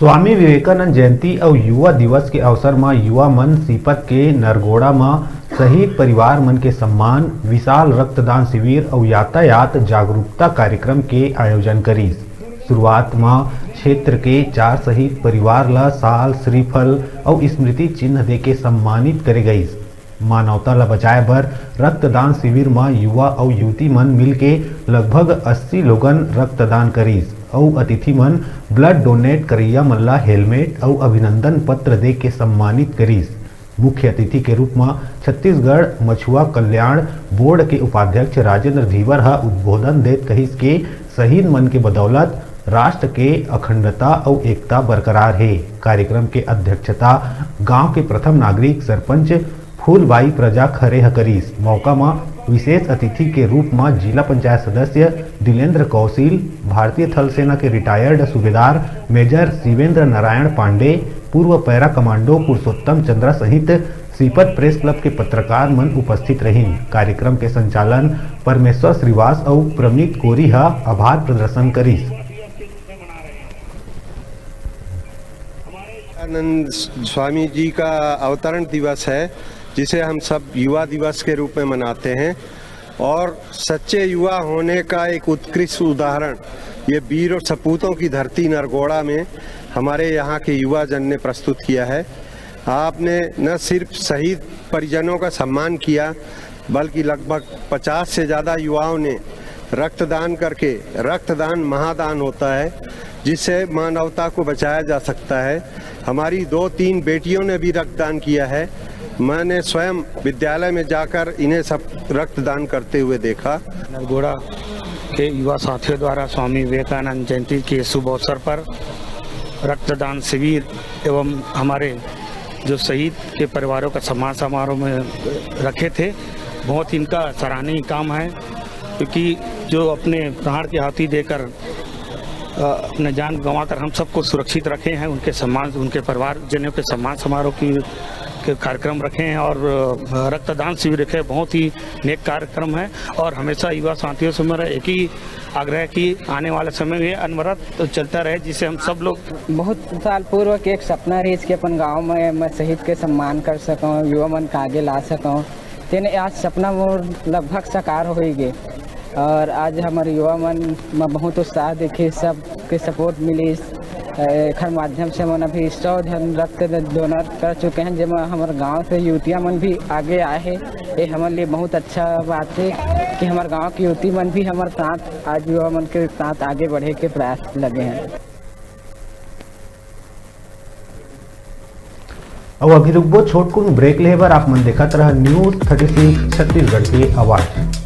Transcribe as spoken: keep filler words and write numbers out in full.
स्वामी विवेकानंद जयंती अउ युवा दिवस के अवसर म युवा मन सीपत के नरगोड़ा म शहीद परिवार मन के सम्मान, विशाल रक्तदान शिविर अउ यातायात जागरूकता कार्यक्रम के आयोजन करिस। शुरुआत म क्षेत्र के चार शहीद परिवार ल शाल, श्रीफल अउ स्मृति चिन्ह देके सम्मानित करे गइस। मानवता ल बचाए बर रक्तदान शिविर म युवा अउ युवती मन मिलके लगभग अस्सी लोगन रक्तदान करिस अउ अतिथि मन ब्लड डोनेट करइया मन ल हेलमेट अउ अभिनंदन पत्र दे के सम्मानित करिस। मुख्य अतिथि के रूप म छत्तीसगढ़ मछुआ कल्याण बोर्ड के उपाध्यक्ष राजेंद्र धीवर ह उद्बोधन देत कहिस के शहीद मन के बदौलत राष्ट्र के अखंडता अउ एकता बरकरार हे। कार्यक्रम के अध्यक्षता गांव के प्रथम नागरिक सरपंच फूलबाई प्रजा खरे ह करिस। मौका म विशेष अतिथि के रूप म जिला पंचायत सदस्य दिलेंद्र कौशिल, भारतीय थल सेना के रिटायर्ड सूबेदार मेजर शिवेंद्र नारायण पांडे, पूर्व पैरा कमांडो पुरुषोत्तम चंद्रा सहित सीपत प्रेस क्लब के पत्रकार मन उपस्थित रहिन। कार्यक्रम के संचालन परमेश्वर श्रीवास अउ प्रमित कोरी ह आभार प्रदर्शन करिस। आनंद स्वामी जी का अवतरण दिवस है, जिसे हम सब युवा दिवस के रूप में मनाते हैं। और सच्चे युवा होने का एक उत्कृष्ट उदाहरण ये वीर और सपूतों की धरती नरगोड़ा में हमारे यहाँ के युवा जन ने प्रस्तुत किया है। आपने न सिर्फ शहीद परिजनों का सम्मान किया, बल्कि लगभग पचास से ज़्यादा युवाओं ने रक्तदान करके, रक्तदान महादान होता है, जिससे मानवता को बचाया जा सकता है। हमारी दो तीन बेटियों ने भी रक्तदान किया है। मैंने स्वयं विद्यालय में जाकर इन्हें सब रक्तदान करते हुए देखा। नरगोड़ा के युवा साथियों द्वारा स्वामी विवेकानंद जयंती के शुभ अवसर पर रक्तदान शिविर एवं हमारे जो शहीद के परिवारों का सम्मान समारोह में रखे थे, बहुत इनका सराहनीय काम है, क्योंकि जो अपने प्राण की आहुति देकर, अ, अपने जान गंवाकर हम सबको सुरक्षित रखे हैं, उनके सम्मान, उनके परिवारजनों के सम्मान समारोह की, के कार्यक्रम रखे हैं और, अ, रक्तदान शिविर रखे, बहुत ही नेक कार्यक्रम है। और हमेशा युवा साथियों से मेरा एक ही आग्रह है कि आने वाले समय में अनवरत चलता रहे, जिससे हम सब लोग बहुत साल पूर्व के एक सपना रहिस कि अपन गांव में मैं शहीद के सम्मान कर सकूं, युवा मन का आगे ला सकूं। तेने आज सपना मोर लगभग साकार हो ही गे। और आज हमर युवा मन में बहुत उत्साह दिखिस, सबके सपोर्ट मिलिस। एखर माध्यम से मन अभी सौ झन रक्त डोनेट कर चुके हैं, जेमा हमर गांव से युवतिया मन भी आगे आए हैं। ये हमर लिए बहुत अच्छा बात है कि हमर गांव की युवती मन भी हमर साथ, आज युवा मन के साथ आगे बढ़े के प्रयास लगे हैं। अउ अभी रुकबो छोटकुन ब्रेक लेहे बर। आप मन देखत रहा न्यूज़ थर्टी सिक्स छत्तीसगढ़ के आवाज़।